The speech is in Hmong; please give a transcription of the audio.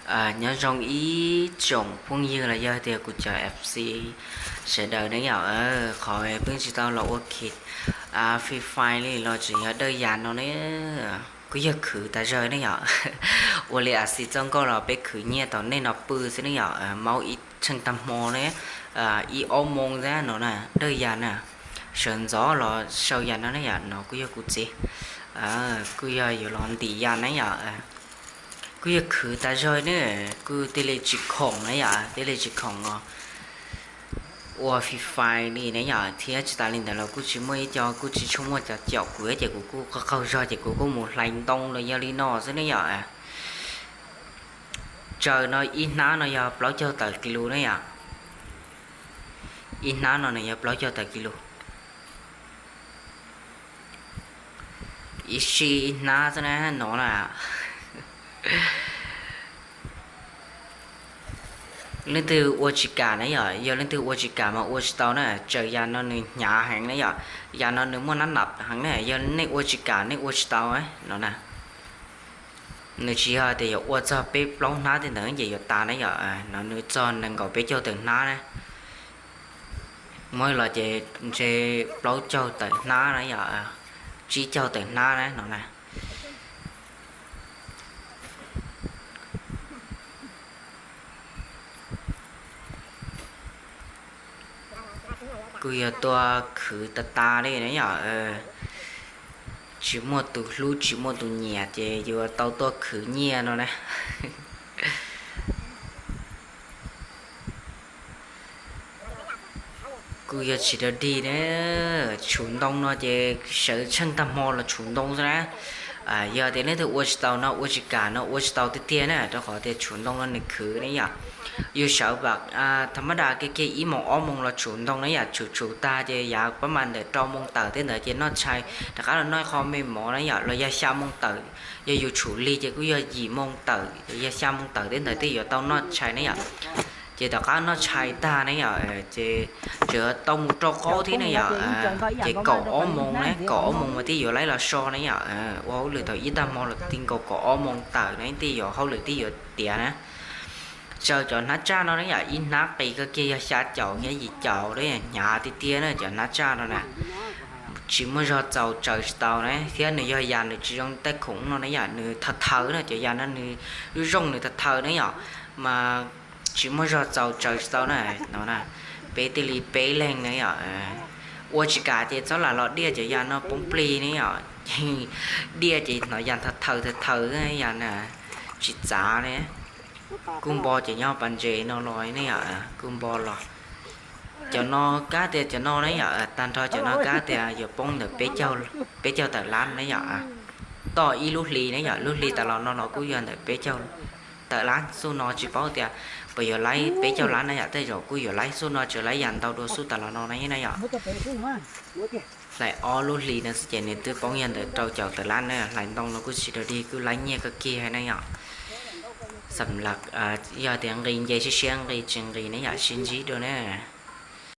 Nyob zoo ib tsoom phooj ywg los yog tias kuv cov F C sawv daws ne yom. Qhov peb tsis tau los ua khiv Free Fire li los tseem yog dawj yas no ne, kuj yog khwv tas zog ne yom. Ua li a xi txoj nkauj los peb khwv nyiaj tom nej no pw xwb ne yom, maub ib tsheej tag hmo ne, ib ob moos xwb no na, dawj yas na. Sawv ntxov los sau yas no ne yom, no kuj yog kuv txiv, kuj yog yuav los ntim yas ne yom. Kuj yog khwv tas zog ne, kuj thiaj li tsis khoom na yom, thiaj li tsis khoom os. Ua Free Fire li ne yom, thiab tsis tas li ntawd los kuj tsis muaj ib co, kuj tsis tshua muaj cov caum kuv ces kuv kuj qaug qaug zog ces kuv kuj mus hlais ntoo los yog li no xwb ne yom. Tsaws no ib hnab no yog plaub caug tawm kis lus ne yom. Ib hnab no nws yog plaub caug tawm kis lus. Ib sij ib hnab xwb na no na. Leej twg ua tsis kam na yom, yog leej twg ua tsis kam mas ua tsis tau na, tsaws yas no nws hnyav heev na yom, yas no nws muaj nab nab heev na, yog nej ua tsis kam nej ua tsis tau no na. Nws tsis yog tias yuav ua txog peb plaub hnab tej ntawd ces yuav tas na yom, no nws txog nees nkaum peb caug tawm hnab na. Muab los ces ntshe plaub caug tawm hnab na yom, tsib caug tawm hnab na no na. Kuj yog tuaj khwv tas tas li na yom, tsis muaj tus hlub tsis muaj tus nyiam ces yuav tau tuaj khwv nyiaj no na. Kuj yog tsis rau dig na, tshum ntoo no ces sawv tsheej tag hmo los tshum ntoo xwb na. Yog tias leej twg ua tsis tau no ua tsis kam no ua tsis tau tiag tiag na, rau qhov tias tshum ntoo no nws khwv ne yom. Yus sawv vam tha mab das kiag kiag ib moos ob moos los tshum ntoo na yom, tshum tshum tag ces yav pab mas ntawm rau moos tawm tej ntawd ces noj tshais rov qab los noj qho me mov na yom, los yog xya moos tawm. Yog yus tshum lig ces kuj yog yim moos tawm, yog xya moos tawm tej ntawd thiaj yuav tau noj tshais na yom. Ces tom qab noj tshais tag ne yom, ces tseem tau mus rau qaub thiab ne yom. Ces kaum ob moos na, kaum ob moos mas thiaj yuav laib los so ne yom. Ua hauj lwm thaum ib tag hmo los ti nkaus kaum ob moos tawm ne thiaj yuav hauj lwm thiaj yuav tiav na. Tsaws cov hnab tsaj no ne yom, ib hnab qis kawg kiag yog xya caum thiab yim caum, hnyav tiag tiag na cov hnab tsaj no na. Tsis muaj zog txaus tsaws tsis tau na, thiab nws yog yas nws tsis zoo tej khoom no na yom, nws thaw thaw na, cov yas no nws lub zoo nws thaw thaw na yom, mas tsis muaj zog txaus tsaws tsis tau na. No na, peb thiaj li peb leeg na yom, ua tsis kam ces txhob lam los diaj cov yas no poob plig ne yom, diaj ces hnov yas thaw thaw thaw thaw yas na, tsis txav ne. Kuj npo ces nyob pas ntses no los ne yom, kuj npo los. Cov no kab tias cov no ne yom, tag nrho cov no kab tias yuav poob ntawm peb caug tawm lab ne yom. Toj ib lub hli ne yom, lub hli tas los no los kuj yog ntawm peb caug tawm lab xub no, tsis paub tias puas yuav laib peb caug lab na yom, tej zaum kuj yuav laib xub no, tsuas laib yas ntau dua xub tas los no na yom. Hlais ob lub hli no xwb ces nws twb poob yog ntawm rau caum tawm lab na, hlais ntoo no kuj tsis rau dig kuj laib nyiaj kawg kiag na yom. Xam laj yog tias nqis nce siab siab nqis tsis nqis ne yom, sib ntsib dua na.